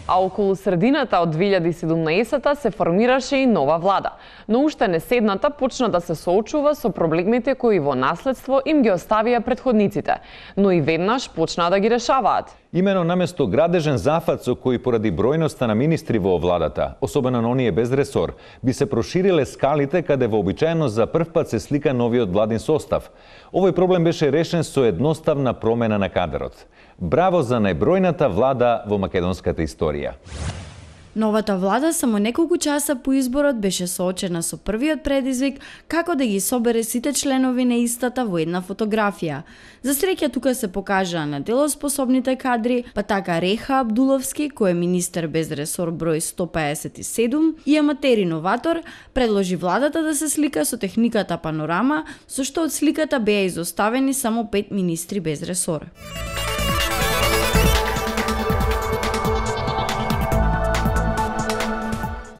А околу средината од 2017 се формираше и нова влада. Но уште не седната почна да се соочува со проблемите кои во наследство им ги оставија претходниците, но и веднаш почнаа да ги решаваат. Имено наместо градежен зафат со кој поради бројноста на министри во владата, особено на оние без ресор, би се прошириле скалите каде вообичаено за прв пат се слика новиот владин состав. Овој проблем беше решен со едноставна промена на кадрот. Браво за најбројната влада во македонската историја. Новата влада само неколку часа по изборот беше соочена со првиот предизвик како да ги собере сите членови на истата во една фотографија. За среќа тука се покажаа на дело способните кадри, па така Реха Абдуловски, кој е министер без ресор број 157, и аматер иноватор, предложи владата да се слика со техниката панорама, со што од сликата беа изоставени само 5 министри без ресор.